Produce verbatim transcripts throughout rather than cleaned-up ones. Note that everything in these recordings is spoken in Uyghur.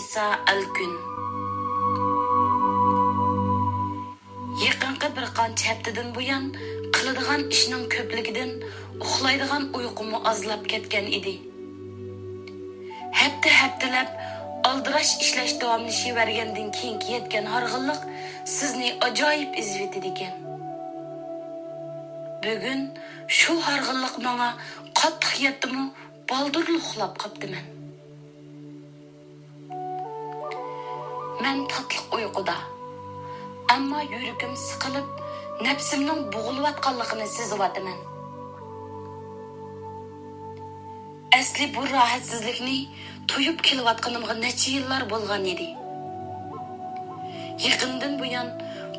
سا ئەلكۈن. يېقىنقى بىر قانچە ھەپتىدىن بۇيان قىلىدىغان ئىشنىڭ كۆپلۈكىدىن ئۇخلايدىغان ئۇيقۇمۇ ئازلاپ كەتكەن ئىدى. ھەپتە-ھەپتىلەپ ئالدىراش ئىشلەش داۋاملىشىۋەرگەندىن كېيىنكى يەتكەن ھارغىنلىق سىزنى ئاجايىپ ئېزىۋېتىدىكەن. بۈگۈن شۇ ھارغىنلىق ماڭا قاتتىق يەتتىمۇ، بالدۇرلا ئۇخلاپ قاپتىمەن. مەن تاتلىق ئۇيقۇدا. ئەمما يۈرىكىم سىقىلىپ، نەپسىمنىڭ بوغۇلۇۋاتقانلىقىنى سېزىۋاتىمەن. ئەسلى بۇ راھەتسىزلىكنى تۇيۇپ كېلىۋاتقىنىمغا نەچچە يىللار بولغان ئىدى. يېقىندىن بۇيان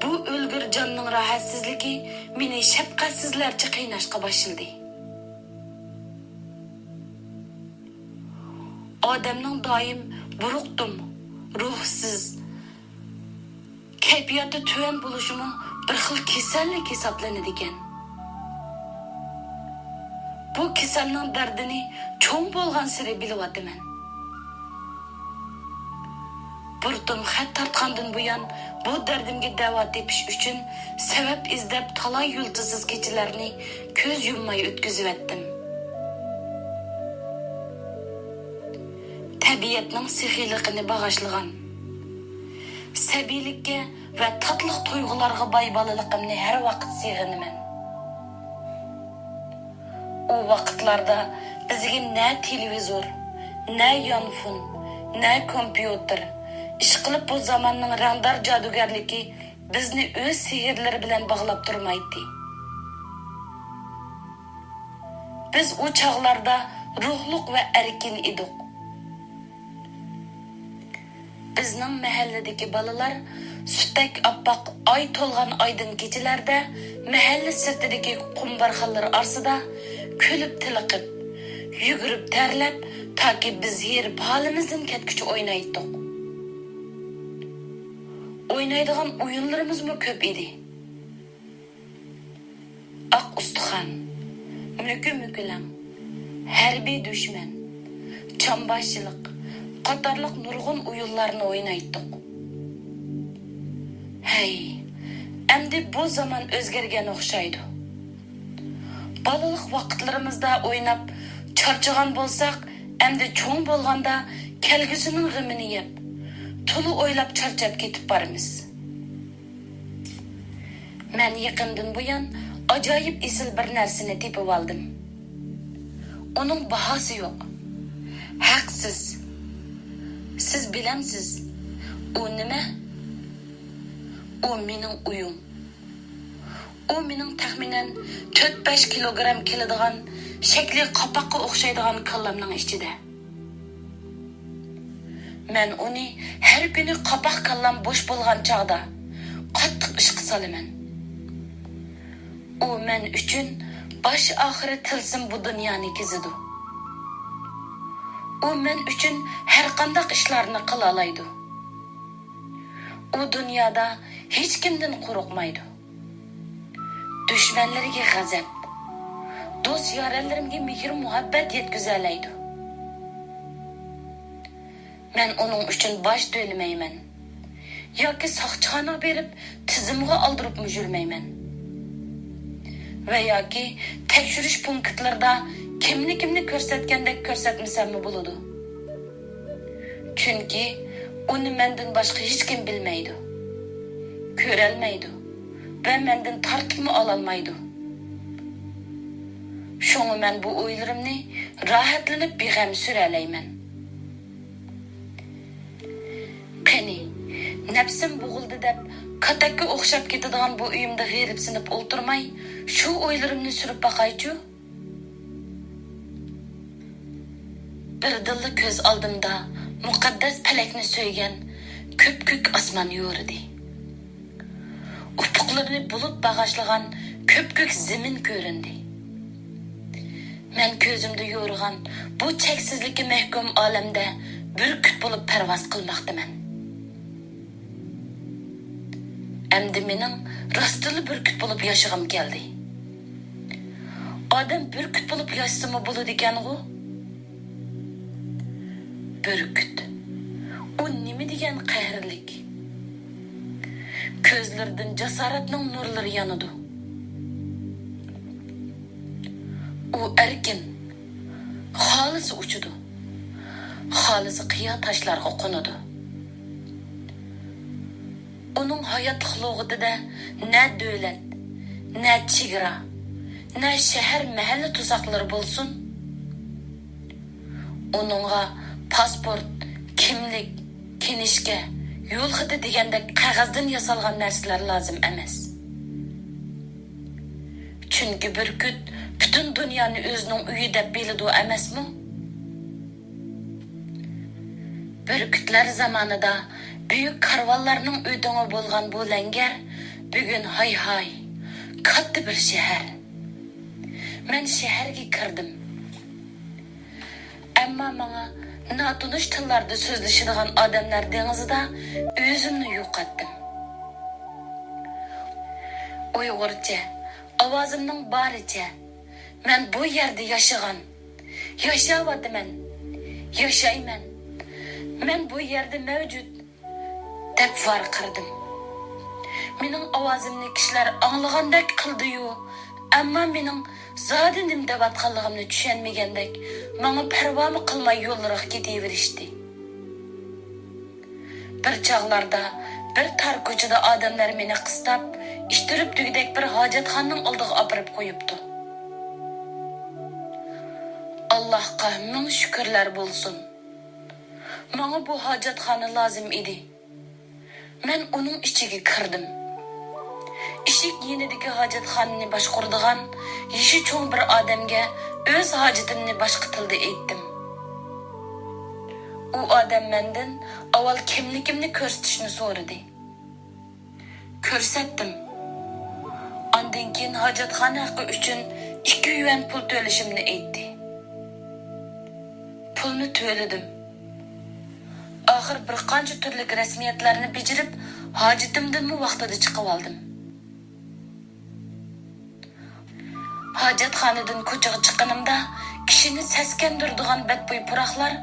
بۇ ئۆلگۈر جاننىڭ راھەتسىزلىكى مېنى شەپقەتسىزلەرچە قىيناشقا باشلىدى. ئادەمنىڭ دائىم بۇرۇقتۇم، روھسىز، كەيپىياتى تۆۋەن بولۇشىمۇ بىر خىل كېسەللىك ھېسابلىنىدىكەن. بۇ كېسەلنىڭ دەردىنى چوڭ بولغانسېرى بىلىۋاتىمەن. بىر توم خەت تارتقاندىن بۇيان، بۇ دەردىمگە دەۋا تېپىش ئۈچۈن سەۋەب ئىزدەپ، تالاي يۇلتۇزسىز كېچىلەرنى كۆز يۇمماي ئۆتكۈزۈۋەتتىم. تەبىئەتنىڭ سېخىيلىقىنى باغاشلىغان، سەبىيلىككە ۋە تاتلىق تۇيغۇلارغا باي بالىلىقىمنى ھەر ۋاقىت سېغىنىمەن. ئۇ ۋاقىتلاردا بىزگە نە تېلېۋىزور، نە يانفون، نە كومپيۇتېر، ئىشقىلىپ بۇ زاماننىڭ رەڭدار جادۇگەرلىكى بىزنى ئۆز سېھىرلىرى بىلەن باغلاپ تۇرمايتتى. بىز ئۇ چاغلاردا روھلۇق ۋە ئەركىن ئىدۇق. بىزنىڭ مەھەللىدىكى بالىلار سۈتتەك ئاپئاق ئاي تولغان ئايدىڭ كېچىلەردە مەھەللە سىرتىدىكى قۇم بارخانلىرى ئارىسىدا كۈلۈپ تېلىقىپ، يۈگۈرۈپ تەرلەپ، تاكى بىز ھېرىپ ھالىمىزدىن كەتكۈچە ئوينايتتۇق. ئوينايدىغان ئويۇنلىرىمىزمۇ كۆپ ئىدى. ئاق ئۇستىخان، مۆكۈ-مۆكۈلەڭ، ھەربىي دۈشمەن، چامباشچىلىق قاتارلىق نۇرغۇن ئويۇنلارنى ئوينايتتۇق. ھەي، ئەمدى بۇ زامان ئۆزگەرگەن ئوخشايدۇ. بالىلىق ۋاقىتلىرىمىزدا ئويناپ چارچىغان بولساق، ئەمدى چوڭ بولغاندا كەلگۈسىنىڭ غېمىنى يەپ، تولا ئويلاپ چارچاپ كېتىپ بارىمىز. مەن يېقىندىن بۇيان ئاجايىپ ئېسىل بىر نەرسىنى تېپىۋالدىم. ئۇنىڭ باھاسى يوق. ھەقسىز. سىز بىلەمسىز، ئۇ نېمە؟ ئۇ مېنىڭ ئۆيۈم. ئۇ مېنىڭ تەخمىنەن تۆت-بەش كىلوگرام كېلىدىغان شەكلى قاپاققا ئوخشايدىغان كاللامنىڭ ئىچىدە. مەن ئۇنى ھەر كۈنى قاپاق كاللام بوش بولغان چاغدا قاتتىق ئىشقا سالىمەن. ئۇ مەن ئۈچۈن باش-ئاخىرى تىلسىم بۇ دۇنيانى كېزىدۇ. ئۇ مەن ئۈچۈن ھەرقانداق ئىشلارنى قىلالايدۇ. ئۇ دۇنيادا ھېچكىمدىن قورقمايدۇ. دۈشمەنلىرىگە غەزەپ، دوست-يارەنلىرىمگە مېھىر-مۇھەببەت يەتكۈزەلەيدۇ. مەن ئۇنىڭ ئۈچۈن باج تۆلىمەيمەن ياكى ساقچىخانىغا بېرىپ تىزىمغا ئالدۇرۇپمۇ يۈرمەيمەن ۋە ياكى تەكشۈرۈش پونكىتلىرىدا كىملىكىمنى كۆرسەتكەندەك كۆرسەتمىسەممۇ بولىدۇ. چۈنكى ئۇنى مەندىن باشقا ھېچكىم بىلمەيدۇ، كۆرەلمەيدۇ ۋە مەندىن تارتىپمۇ ئالالمايدۇ. شۇڭا مەن بۇ ئويلىرىمنى راھەتلىنىپ بىغەم سۈرەلەيمەن. قېنى، نەپسىم بوغۇلدى دەپ، كاتەككە ئوخشاپ كېتىدىغان بۇ ئۆيۈمدە غېرىبسىنىپ ئولتۇرماي، شۇ ئويلىرىمنى سۈرۈپ باقايچۇ. بىردىنلا كۆز ئالدىمدا مۇقەددەس پەلەكنى سۆيگەن كۆپكۆك ئاسمان يورۇدى. ئۇپۇقلىرىنى بۇلۇت باغاشلىغان كۆپكۆك زېمىن كۆرۈندى. مەن كۆزۈمدە يورۇغان بۇ چەكسىزلىككە مەھكۇم ئالەمدە بۈركۈت بولۇپ پەرۋاز قىلماقتىمەن. ئەمدى مېنىڭ راستتىنلا بۈركۈت بولۇپ ياشىغۇم كەلدى. ئادەم بۈركۈت بولۇپ ياشىسىمۇ بولىدىكەنغۇ؟ بۈركۈت. ئۇ نېمە دېگەن قەھەرلىك! كۆزلىرىدىن جاسارەتنىڭ نۇرلىرى يانىدۇ. ئۇ ئەركىن، خالىسا ئۇچىدۇ، خالىسا قىيا تاشلارغا قونىدۇ. ئۇنىڭ ھاياتلىق لۇغىتىدە نە دۆلەت، نە چېگرا، نە شەھەر، مەھەللە تۇزاقلىرى بولسۇن، ئۇنىڭغا پاسپورت، كىملىك، كىنىشكا، يول خېتى دېگەندەك قەغەزدىن ياسالغان نەرسىلەر لازىم ئەمەس. چۈنكى بۈركۈت پۈتۈن دۇنيانى ئۆزىنىڭ ئۆيى دەپ بىلىدۇ ئەمەسمۇ؟ بۈركۈتلەر زامانىدا بۈيۈك كارۋانلارنىڭ ئۆتىڭى بولغان بۇ لەڭگەر بۈگۈن ھاي-ھاي، كاتتا بىر شەھەر. مەن شەھەرگە كىردىم. ئەمما ماڭا ناتونۇش تىللاردا سۆزلىشىدىغان ئادەملەر دېڭىزىدا ئۆزۈمنى يوقاتتىم. ئۇيغۇرچە، ئاۋازىمنىڭ بارىچە، مەن بۇ يەردە ياشىغان، ياشاۋاتىمەن، ياشايمەن، مەن بۇ يەردە مەۋجۇت، دەپ ۋارقىرىدىم. مېنىڭ ئاۋازىمنى كىشىلەر ئاڭلىغاندەك قىلدى-يۇ، ئەمما مېنىڭ زادى نېمە دەۋاتقانلىقىمنى چۈشەنمىگەندەك، ماڭا پەرۋامۇ قىلماي يوللىرىغا كېتىۋېرىشتى. بىر چاغلاردا بىر تار كوچىدا ئادەملەر مېنى قىستاپ، ئىتتىرىپ دېگۈدەك بىر ھاجەتخانىنىڭ ئالدىغا ئاپىرىپ قويۇپتۇ. ئاللاھقا مىڭ شۈكۈرلەر بولسۇن! ماڭا بۇ ھاجەتخانا لازىم ئىدى. مەن ئۇنىڭ ئىچىگە كىردىم. ئىشىك يېنىدىكى ھاجەتخانىنى باشقۇرىدىغان يېشى چوڭ بىر ئادەمگە ئۆز ھاجىتىمنى باشقا تىلدا ئېيتتىم. ئۇ ئادەم مەندىن ئاۋۋال كىملىكىمنى كۆرسىتىشنى سورىدى. كۆرسەتتىم. ئاندىن كېيىن ھاجەتخانا ھەققى ئۈچۈن ئىككى يۈەن پۇل تۆلىشىمنى ئېيتتى. پۇلنى تۆلىدىم. ئاخىر بىر قانچە تۈرلۈك رەسمىيەتلەرنى بېجىرىپ، ھاجىتىمدىنمۇ ۋاقتىدا چىقىۋالدىم. ھاجەتخانىدىن كوچىغا چىققىنىمدا، كىشىنى سەسكەندۈرىدىغان بەتبۇي پۇراقلار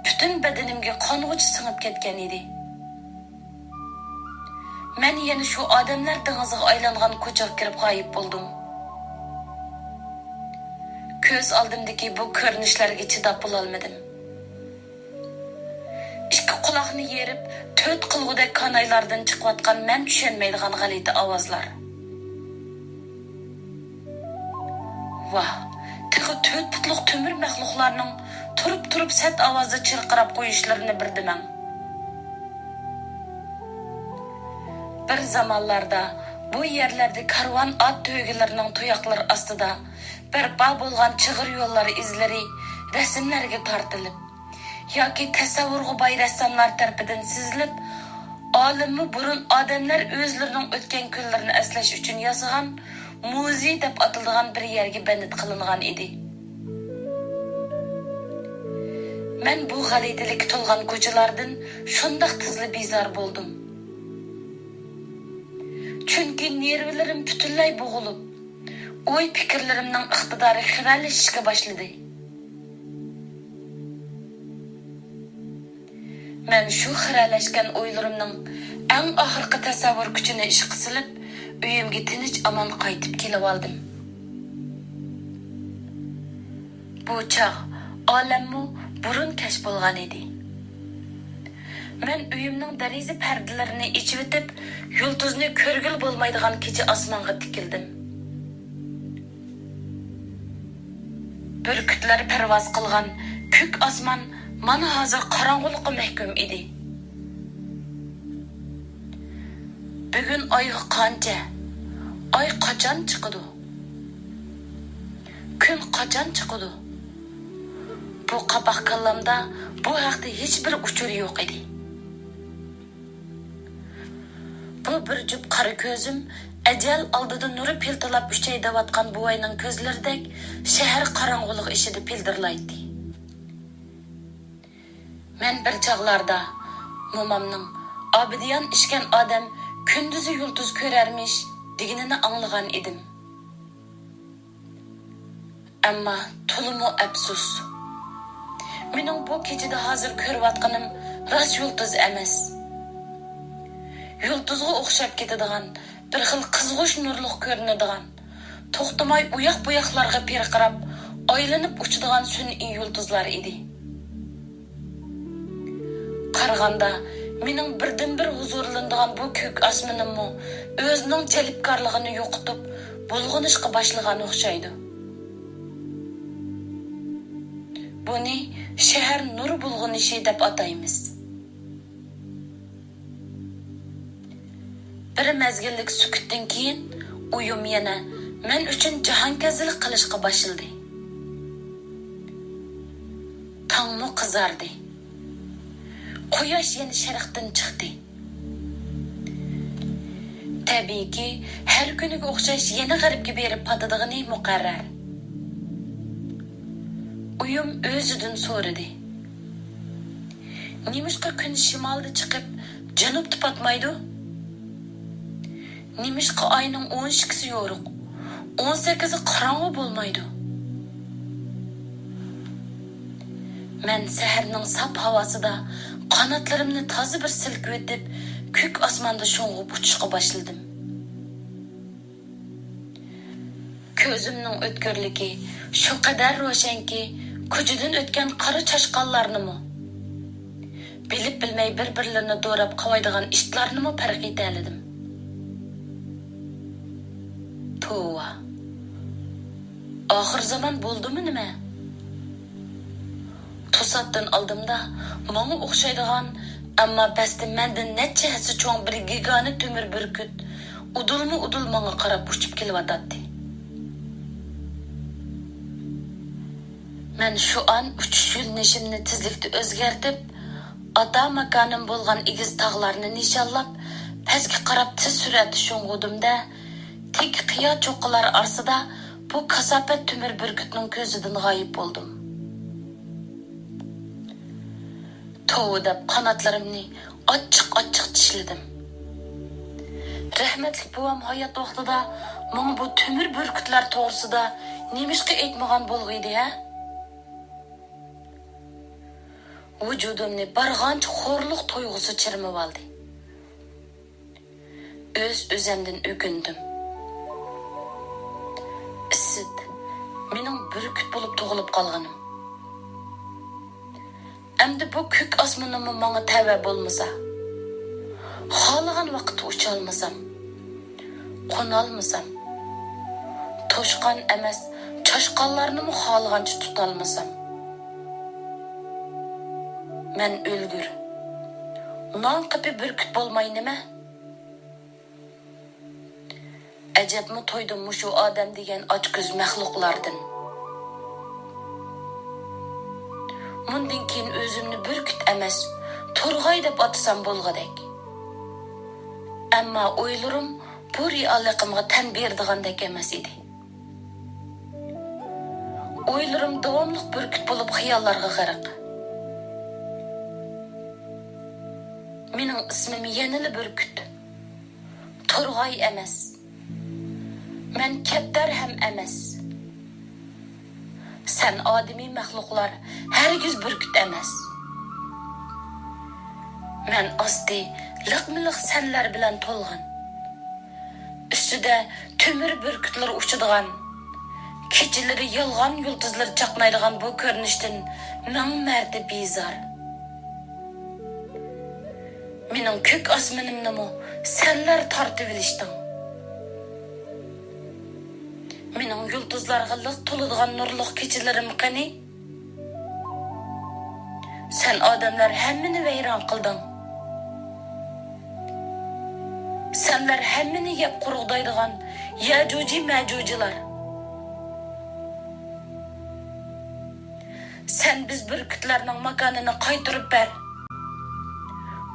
پۈتۈن بەدىنىمگە قانغۇچە سىڭىپ كەتكەن ئىدى. مەن يەنە شۇ ئادەملەر دېڭىزىغا ئايلانغان كوچىغا كىرىپ غايىب بولدۇم. كۆز ئالدىمدىكى بۇ كۆرۈنۈشلەرگە چىداپ بولالمىدىم. ئىككى قۇلاقنى يېرىپ، تۆت قىلغۇدەك كانايلاردىن چىقىۋاتقان مەن چۈشەنمەيدىغان غەلىتە ئاۋازلار. ۋاھ، تېخى تۆت پۇتلۇق تۆمۈر مەخلۇقلارنىڭ تۇرۇپ-تۇرۇپ سەت ئاۋازدا چىرقىراپ قويۇشلىرىنى بىردە مەڭ. بىر زامانلاردا بۇ يەرلەردە كارۋان ئات تۆگىلىرىنىڭ تۇياقلىرى ئاستىدا بەرپا بولغان چىغىر يوللار ئىزلىرى رەسىملەرگە تارتىلىپ، ياكى تەسەۋۋۇرغا باي رەسساملار تەرىپىدىن سىزىلىپ، ئالەممۇ بۇرۇن ئادەملەر ئۆزلىرىنىڭ ئۆتكەن كۈنلىرىنى ئەسلەش ئۈچۈن ياسىغان مۇزېي دەپ ئاتىلىدىغان بىر يەرگە بەند قىلىنغان ئىدى. مەن بۇ غەلىتىلىككە تولغان كوچىلاردىن شۇنداق تېزلا بىزار بولدۇم. چۈنكى نېرۋىلىرىم پۈتۈنلەي بوغۇلۇپ، ئوي-پىكىرلىرىمنىڭ ئىقتىدارى خىرەلىشىشكە باشلىدى. مەن شۇ خىرەلەشكەن ئويلىرىمنىڭ ئەڭ ئاخىرقى تەسەۋۋۇر كۈچىنى ئىشقا سېلىپ، ئۆيۈمگە تىنچ-ئامان قايتىپ كېلىۋالدىم. بۇ چاغ ئالەممۇ بۇرۇن كەچ بولغان ئىدى. مەن ئۆيۈمنىڭ دېرىزە پەردىلىرىنى ئېچىۋېتىپ، يۇلتۇزنى كۆرگىلى بولمايدىغان كېچە ئاسمانغا تىكىلدىم. بۈركۈتلەر پەرۋاز قىلغان كۆك ئاسمان مانا ھازىر قاراڭغۇلۇققا مەھكۇم ئىدى. بۈگۈن ئايغا قانچە؟ ئاي قاچان چىقىدۇ؟ كۈن قاچان چىقىدۇ؟ بۇ قاپاق كاللامدا بۇ ھەقتە ھېچبىر ئۇچۇر يوق ئىدى. بۇ بىر جۈپ قارا كۆزۈم ئەجەل ئالدىدا نۇرى پىلتىلاپ ئۈچەي دەۋاتقان بوۋاينىڭ كۆزلىرىدەك شەھەر قاراڭغۇلۇقى ئىچىدە پىلدىرلايتتى. مەن بىر چاغلاردا مومامنىڭ «ئابىدىيان ئىچكەن ئادەم كۈندۈزى يۇلتۇز كۆرەرمىش» دېگىنىنى ئاڭلىغان ئىدىم. ئەمما تولىمۇ ئەپسۇس. مېنىڭ بۇ كېچىدە ھازىر كۆرۈۋاتقىنىم راست يۇلتۇز ئەمەس. يۇلتۇزغا ئوخشاپ كېتىدىغان، بىر خىل قىزغۇچ نۇرلۇق كۆرۈنىدىغان، توختىماي ئۇياق-بۇياقلارغا پىرقىراپ، ئايلىنىپ ئۇچىدىغان سۈنئىي يۇلتۇزلار ئىدى. قارىغاندا، مېنىڭ بىردىنبىر ھۇزۇرلىنىدىغان بۇ كۆك ئاسمىنىممۇ ئۆزىنىڭ جەلپكارلىقىنى يوقىتىپ، بۇلغىنىشقا باشلىغان ئوخشايدۇ. بۇنى شەھەر نۇر بۇلغىنىشى دەپ ئاتايمىز. بىر مەزگىللىك سۈكۈتتىن كېيىن ئويۇم يەنە مەن ئۈچۈن جاھانكەزدىلىك قىلىشقا باشلىدى. تاڭمۇ قىزاردى. قۇياش يەنە شەرقتىن چىقتى. تەبىئىيكى، ھەر كۈنىگە ئوخشاش يەنە غەربكە بېرىپ پاتىدىغىنى مۇقەررەر. ئويۇم ئۆزىدىن سورىدى. نېمىشقا كۈن شىمالدا چىقىپ، جەنۇبتا پاتمايدۇ؟ نېمىشقا ئاينىڭ ئون ئىككىسى يورۇق، ئون سەككىزى قاراڭغۇ بولمايدۇ؟ مەن سەھەرنىڭ ساپ ھاۋاسىدا قاناتلىرىمنى تازا بىر سىلكىۋېتىپ، كۆك ئاسماندا شۇڭغۇپ ئۇچۇشقا باشلىدىم. كۆزۈمنىڭ ئۆتكۈرلۈكى شۇ قەدەر روشەنكى، كوچىدىن ئۆتكەن قارا چاشقانلارنىمۇ، بىلىپ-بىلمەي بىر-بىرلىرىنى دوراپ قاۋايدىغان ئىتلارنىمۇ پەرق ئېتەلىدىم. توۋا، ئاخىر زامان بولدىمۇ نېمە؟ توساتتىن ئالدىمدا ماڭا ئوخشايدىغان، ئەمما پەستە مەندىن نەچچە ھەسسە چوڭ بىر گىگانە تۆمۈر بۈركۈت ئۇدۇلمۇ ئۇدۇل ماڭا قاراپ ئۇچۇپ كېلىۋاتاتتى. مەن شۇ ئان ئۇچۇش يۆنىلىشىمنى تېزلىكتە ئۆزگەرتىپ، ئاتا ماكانىم بولغان ئېگىز تاغلارنى نىشانلاپ، پەسكە قاراپ تېز سۈرئەتتە شۇڭغۇدۇم-دە، تىك قىيا چوققىلار ئارىسىدا بۇ كاساپەت تۆمۈر بۈركۈتنىڭ كۆزىدىن غايىب بولدۇم. توۋا دەپ قاناتلىرىمنى ئاچچىق-ئاچچىق چىشلىدىم. رەھمەتلىك بوۋام ھايات ۋاقتىدا ماڭا بۇ تۆمۈر بۈركۈتلەر توغرىسىدا نېمىشقا ئېيتمىغان بولغىيدى ھە؟ ۋۇجۇدۇمنى بارغانچە خورلۇق تۇيغۇسى چىرمىۋالدى. ئۆز-ئۆزۈمدىن ئۆكۈندۈم. ئىسىت، مېنىڭ بۈركۈت بولۇپ تۇغۇلۇپ قالغىنىم. ئەمدى بۇ كۆك ئاسمىنىممۇ ماڭا تەۋە بولمىسا، خالىغان ۋاقىتتا ئۇچالمىسام، قونالمىسام، توشقان ئەمەس، چاشقانلارنىمۇ خالىغانچە تۇتالمىسام، مەن ئۆلگۈر، نان قېپى بۈركۈت بولماي نېمە؟ ئەجەبمۇ تويدۇم مۇشۇ ئادەم دېگەن ئاچكۆز مەخلۇقلاردىن. مۇندىن كېيىن ئۆزۈمنى بۈركۈت ئەمەس، تورغاي دەپ ئاتىسام بولغۇدەك. ئەمما ئويلىرىم بۇ رېئاللىقىمغا تەن بېرىدىغاندەك ئەمەس ئىدى. ئويلىرىم داۋاملىق بۈركۈت بولۇپ خىياللارغا غەرق. مېنىڭ ئىسمىم يەنىلا بۈركۈت. تورغاي ئەمەس. مەن كەپتەر ھەم ئەمەس. سەن ئادىمىي مەخلۇقلار ھەرگىز بۈركۈت ئەمەس. مەن ئاستى لىقمۇلىق سەنلەر بىلەن تولغان. ئۈستىدە تۆمۈر بۈركۈتلىرى ئۇچىدىغان، كېچىلىرى يالغان يۇلتۇزلىرى چاقنايدىغان بۇ كۆرۈنۈشتىن مىڭ مەرتە بىزار. مېنىڭ كۆك ئاسمىنىمنىمۇ سەنلەر تارتىۋېلىشتىڭ. مېنىڭ يۇلتۇزلارغا لىق تولىدىغان نۇرلۇق كېچىلىرىم قېنى؟ سەن ئادەملەر ھەممىنى ۋەيران قىلدىڭ. سەنلەر ھەممىنى يەپ قۇرۇقدايدىغان يەجۇجى مەجۇجىلار. سەن بىز بۈركۈتلەرنىڭ ماكانىنى قايتۇرۇپ بەر.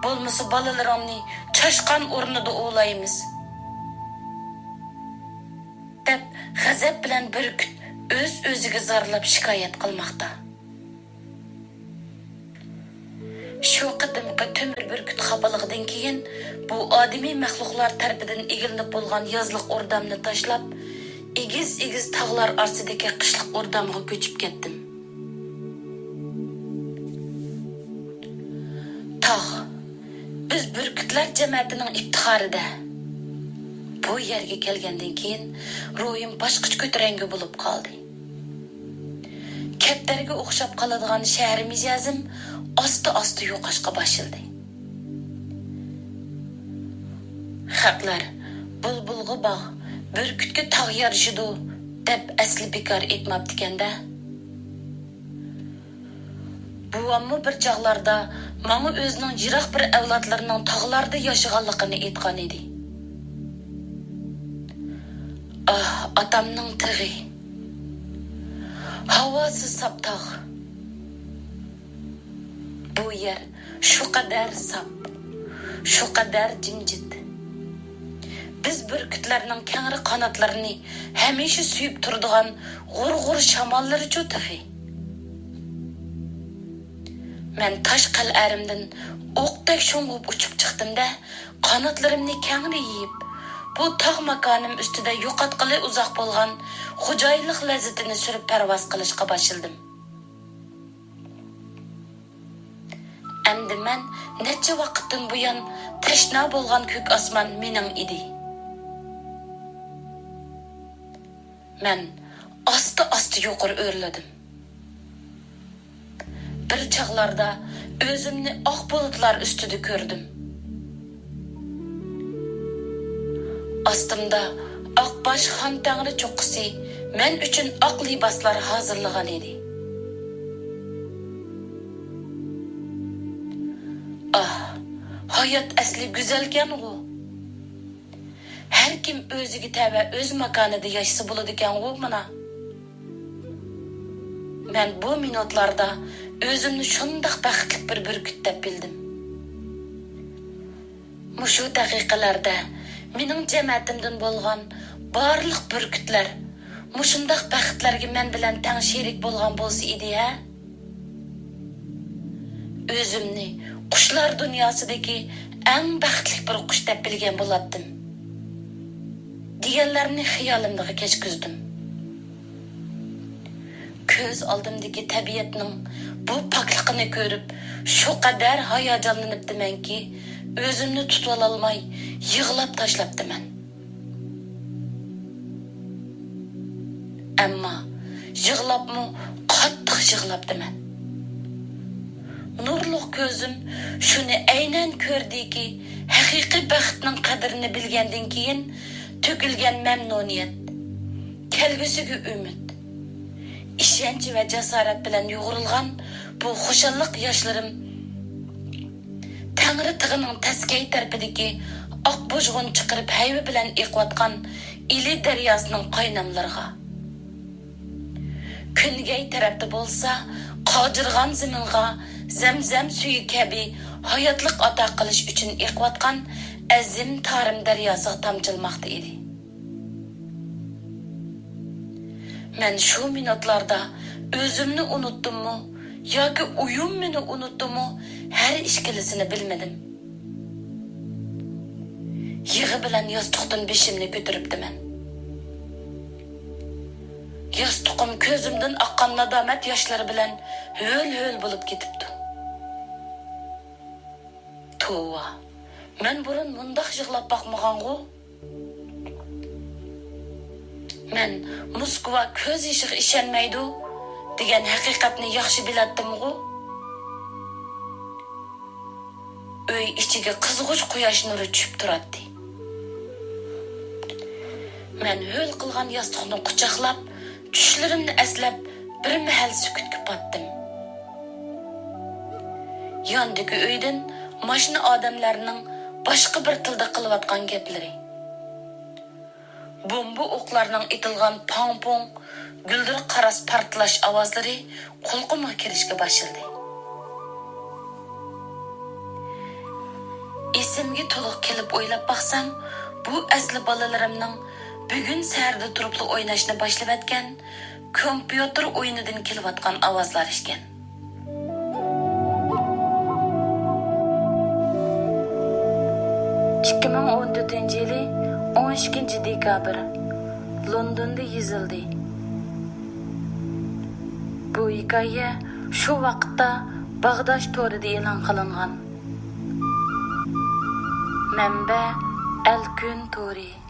بولمىسا بالىلىرىڭنى چاشقان ئورنىدا ئوۋلايمىز. دەپ غەزەپ بىلەن بۈركۈت ئۆز-ئۆزىگە زارلاپ شىكايەت قىلماقتا. شۇ قېتىمقى تۆمۈر بۈركۈت خاپىلىقىدىن كېيىن بۇ ئادىمىي مەخلۇقلار تەرىپىدىن ئىگىلىنىپ بولغان يازلىق ئوردامنى تاشلاپ، ئېگىز-ئېگىز تاغلار ئارىسىدىكى قىشلىق ئوردامغا كۆچۈپ كەتتىم. بۈركۈتلەر جەمەتىنىڭ ئىپتىخارىدە. بۇ يەرگە كەلگەندىن كېيىن روھىم باشقىچە كۆتۈرەڭگۈ بولۇپ قالدى. كەپتەرگە ئوخشاپ قالىدىغان شەھەر مىجەزىم ئاستا-ئاستا يوقاشقا باشلىدى. خەقلەر «بۇلبۇلغا باغ، بۈركۈتكە تاغ يارىشىدۇ» دەپ ئەسلى بىكار ئېيتماپتىكەن-دە. بوۋاممۇ بىر چاغلاردا ماڭا ئۆزىنىڭ يىراق بىر ئەۋلادلىرىنىڭ تاغلاردا ياشىغانلىقىنى ئېيتقان ئىدى. ئاھ، ئاتامنىڭ تېغى! ھاۋاسى ساپ تاغ. بۇ يەر شۇ قەدەر ساپ، شۇ قەدەر جىمجىت. بىز بۈركۈتلەرنىڭ كەڭرى قاناتلىرىنى ھەمىشە سۆيۈپ تۇرىدىغان غۇر-غۇر شاماللىرىچۇ تېخى؟ مەن تاش قەلئەرىمدىن ئوقتەك شۇڭغۇپ ئۇچۇپ چىقتىم-دە، قاناتلىرىمنى كەڭرى يېيىپ، بۇ تاغ ماكانىم ئۈستىدە يوقاتقىلى ئۇزاق بولغان خوجايىنلىق لەززىتىنى سۈرۈپ پەرۋاز قىلىشقا باشلىدىم. ئەمدى مەن نەچچە ۋاقىتتىن بۇيان تەشنا بولغان كۆك ئاسمان مېنىڭ ئىدى. مەن ئاستا-ئاستا يۇقىرى ئۆرلىدىم. بىر چاغلاردا ئۆزۈمنى ئاق بۇلۇتلار ئۈستىدە كۆردۈم. ئاستىمدا ئاقباش خان تەڭرى چوققىسى مەن ئۈچۈن ئاق لىباسلار ھازىرلىغان ئىدى. ئاھ، ھايات ئەسلى گۈزەلكەنغۇ! ھەر كىم ئۆزىگە تەۋە ئۆز ماكانىدا ياشىسا بولىدىكەنغۇ مانا. مەن بۇ مىنۇتلاردا ئۆزۈمنى شۇنداق بەختلىك بىر بۈركۈت دەپ بىلدىم. مۇشۇ دەقىقىلەردە مېنىڭ جەمەتىمدىن بولغان بارلىق بۈركۈتلەر مۇشۇنداق بەختلەرگە مەن بىلەن تەڭ شېرىك بولغان بولسا ئىدى ھە؟ ئۆزۈمنى قۇشلار دۇنياسىدىكى ئەڭ بەختلىك بىر قۇش دەپ بىلگەن بولاتتىم، دېگەنلەرنى خىيالىمدىغا كەچكۈزدۈم. كۆز ئالدىمدىكى تەبىئەتنىڭ بۇ پاكلىقىنى كۆرۈپ، شۇ قەدەر ھاياجانلىنىپتىمەنكى، ئۆزۈمنى تۇتۇۋالالماي يىغلاپ تاشلاپتىمەن. ئەمما يىغلاپمۇ قاتتىق يىغلاپتىمەن. نۇرلۇق كۆزۈم شۇنى ئەينەن كۆردىكى، ھەقىقىي بەختنىڭ قەدرىنى بىلگەندىن كېيىن تۆكۈلگەن مەمنۇنىيەت، كەلگۈسىگە ئۈمىد، ئىشەنچ ۋە جاسارەت بىلەن يۇغۇرۇلغان بۇ خۇشاللىق ياشلىرىم تەڭرى تېغىنىڭ تەسكەي تەرىپىدىكى ئاق بۇژغۇن چىقىرىپ ھەيۋە بىلەن ئېقىۋاتقان ئىلى دەرياسىنىڭ قايناملىرىغا، كۈنگەي تەرەپتە بولسا قاجىرغان زېمىنغا زەمزەم سۈيى كەبى ھاياتلىق ئاتا قىلىش ئۈچۈن ئېقىۋاتقان ئەزىم تارىم دەرياسىغا تامچىلىماقتا ئىدى. مەن شۇ مىنۇتلاردا ئۆزۈمنى ئۇنۇتتۇممۇ ياكى ئويۇم مېنى ئۇنۇتتىمۇ، ھەر ئىككىلىسىنى بىلمىدىم. يىغا بىلەن ياستۇقتىن بېشىمنى كۆتۈرۈپتىمەن. ياستۇقۇم كۆزۈمدىن ئاققان نادامەت ياشلىرى بىلەن ھۆل-ھۆل بولۇپ كېتىپتۇ. توۋا، مەن بۇرۇن مۇنداق يىغلاپ باقمىغانغۇ. مەن «موسكۋا كۆز يېشىغا ئىشەنمەيدۇ» دېگەن ھەقىقەتنى ياخشى بىلەتتىمغۇ. ئۆي ئىچىگە قىزغۇچ قۇياش نۇرى چۈشۈپ تۇراتتى. مەن ھۆل قىلغان ياستۇقنى قۇچاقلاپ، چۈشلىرىمنى ئەسلەپ، بىر مەھەل سۈكۈتكە پاتتىم. ياندىكى ئۆيدىن ماشىنا ئادەملەرنىڭ باشقا بىر تىلدا قىلىۋاتقان گەپلىرى، بومبا ئوقلارنىڭ ئېتىلغان پاڭ-پۇڭ، گۈلدۈر قاراس پارتلاش ئاۋازلىرى قۇلىقىمغا كىرىشكە باشلىدى. ئېسىمگە تولۇق كېلىپ ئويلاپ باقسام، بۇ ئەسلى بالىلىرىمنىڭ بۈگۈن سەھەردە تۇرۇپلا ئويناشنى باشلىۋەتكەن كومپيۇتېر ئويۇنىدىن كېلىۋاتقان ئاۋازلار ئىكەن. ئىككى مىڭ ئون تۆتىنچى يىلى ئون ئىككىنچى دېكابىر، لوندوندا يېزىلدى. بۇ ھېكايە شۇ ۋاقىتتا باغداش تورىدا ئېلان قىلىنغان. مەنبە: ئەلكۈن تورى.